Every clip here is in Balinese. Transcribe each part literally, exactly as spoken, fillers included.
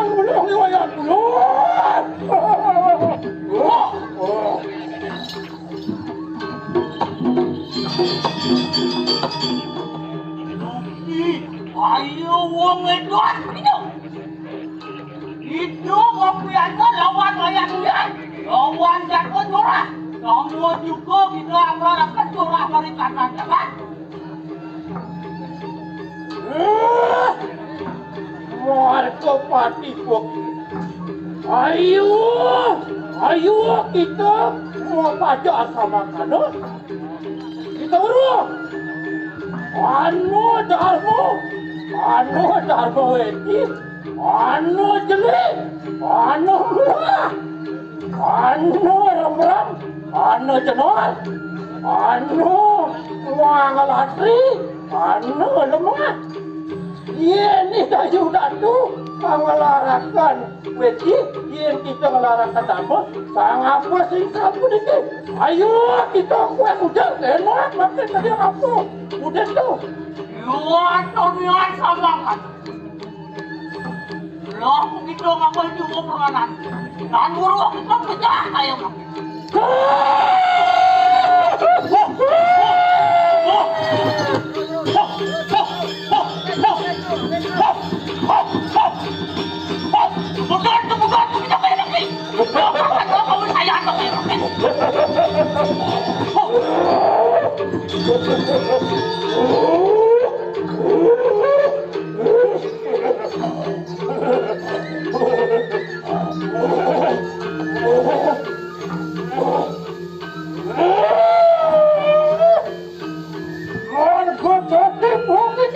Belum riwayat belum. Ayo wong wedok itu. Itu kopiannya lawan wayang dia. Lawan jago curah. Kamu juga kita akan curah dari kanan, ya kan? Eh, warga Patibok. Ayo, ayo kita mau pajak sama kanan. Kita urus. Anu Darmo, anu Darmo Edi, anu Jeli, anu Murah, anu Ramram, anu Jenor, anu Wangalatri, anu Lemah. Yén Dayu Datu nglarakan wéti, yén kita nglarakan dama, sang apa sing sampun iki? Ayo, kita kuat udah, enak makin tadi apa? Udah tuh. Yo, Antonio sama kan. Lah, kita ngapain juga perkanan? Dan guru kita pecah kayak Warga Jati Bukit.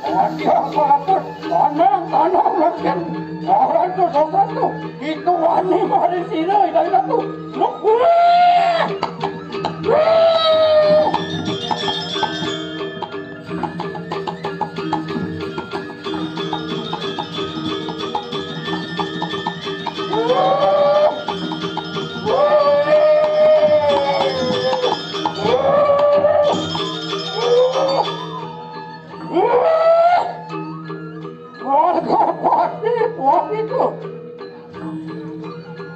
Ada apa-apa? Tanah, tanah, makin. Orang tu, orang tu. Itu wani mari sini, dari tu. Lu, wah! Wah! Warga pasti wong itu.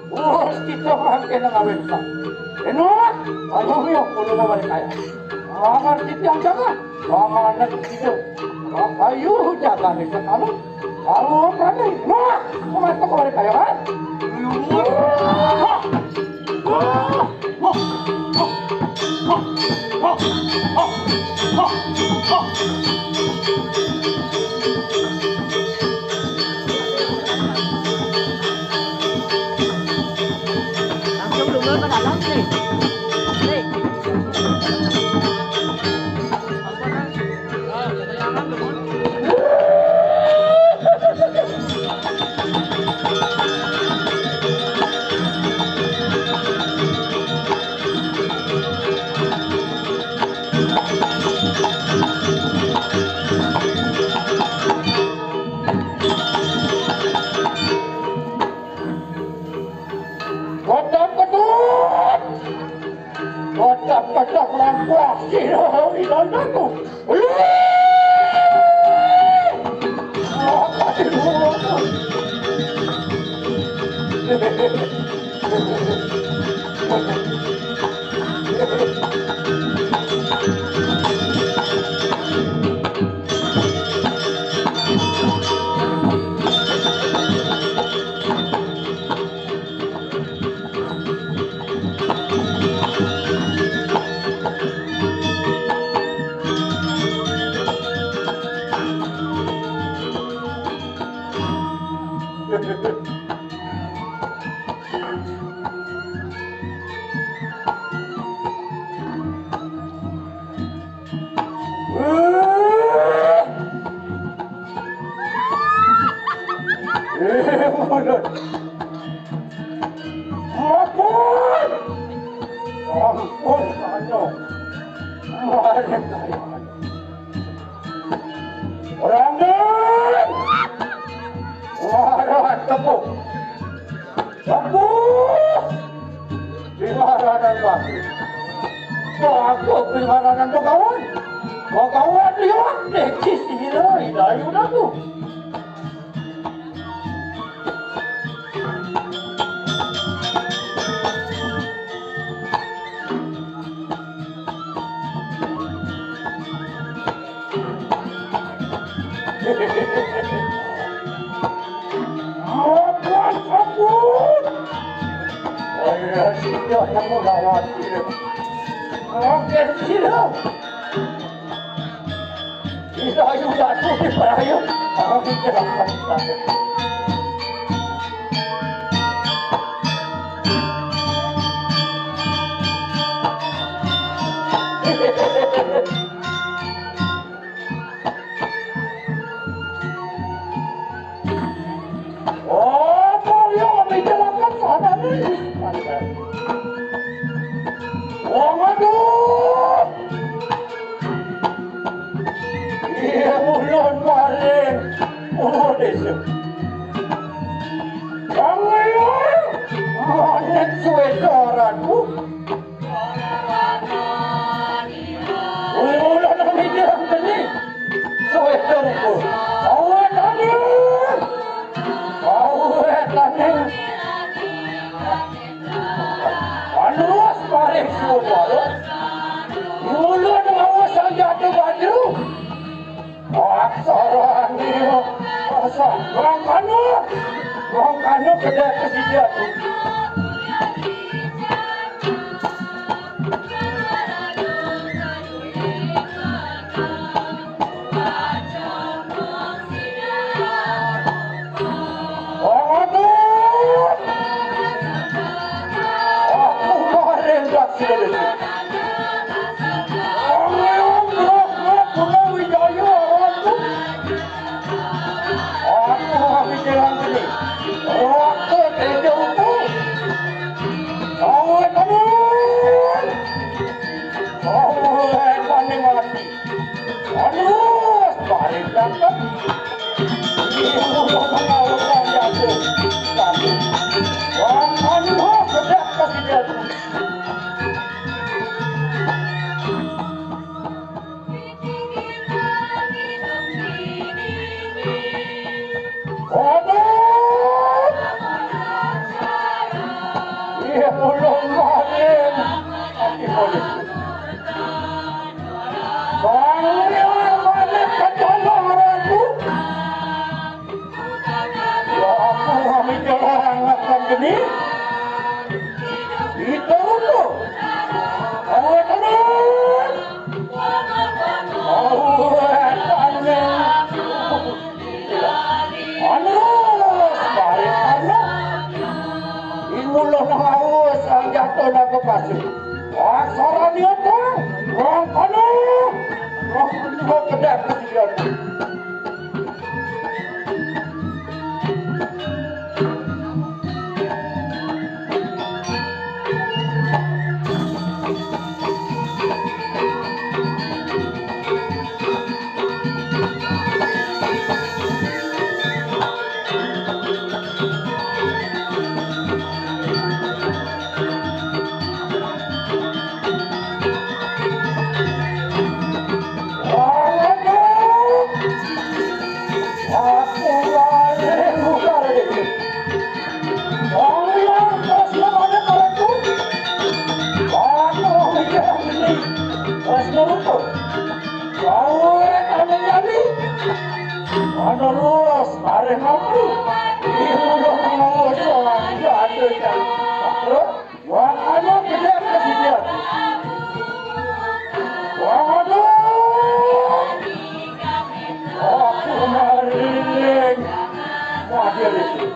Wes kita mangke nang awet. Enak, ayo yo kudu mau balik kaya. Agar kita yang jaga, amanat kita. Ayo jaga nih kalau kalau berani. Wah, mau masuk balik kaya kan? Langsung dulu ke dalam nih. Nih. Kotak kedut. Kotak-kotak langkah sira ing dandaku. Ampun! Ampun, Kanjeng. Mari, Kanjeng. Ranggen! Wara tepuk. Tepuk! Pingaranan batu. Bagus pingaranan Bagawan. Bagawan liwat dek sisira Ida Yudaku. Yo, kamu lawan dia. Oke, sini. Bisa juga tuh, bisa, ayo. Oh, Mario, kami jalankan sana nih. Oh, aduh. Iya, ulun maring. Oh, desa. Bang Mario, manik suwe suaraku. Ulang-ulang nang mikirang tadi. Suwe tungku. Awet aning. Awet aning. Anus paring suwe. Ulang-ulang nang awas aja tuh baju. Aksarane, asa, mangkana, mangkana gedhe kesidian. Aduh. Aku kemarin dak sida dadi. Amin, roh, roh, guna wijaya, roh. Aku habis jalan ini. Roh, ke tejo itu. Awet, amin. Awet, paning mati. Aduh, balik datang. Ini mau mengawarkan jatuh. Tapi, wah, aduh, bedak pasti jatuh. Aduh! Iya, ulun maling. Aki polisi. Bang Lian balik ke jalan aku. Ya aku kami jalan akan geni. Itu tuh. Awas, awas. Awas, awas. Anus, balik anus. Imuloh nang aus, ang jatuh nang ke pasir. Aksara niat, wong kono. Wong kono kedap kesidian. Aku lari buka lagi. Wong liya terus nang ane karetu. Aku mikir ini. Terus nurut. Gawe ane nyali. Ana luas, bareng aku. Ibu dong mau soal jatuh jatuh. Terus Wah, anu gedhe kesidian. Wah, aduh. Aku mariling. Wah, dia itu.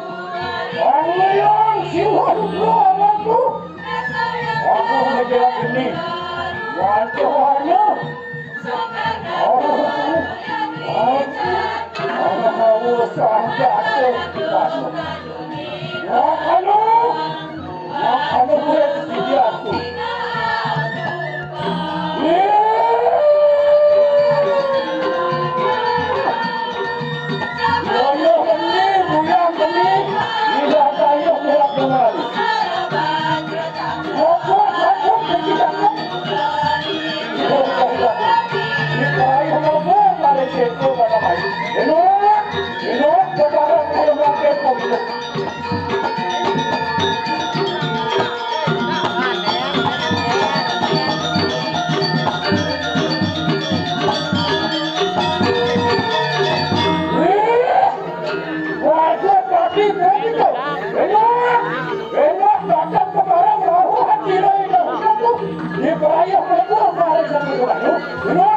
Wah, liyang siwah aku. Aku ngejar ini. Waduh, anu. Waduh, tapi begitu. Enak, enak, datang ke barang, mau hati. Ni para ia pun aku apa hari sama aku. Ini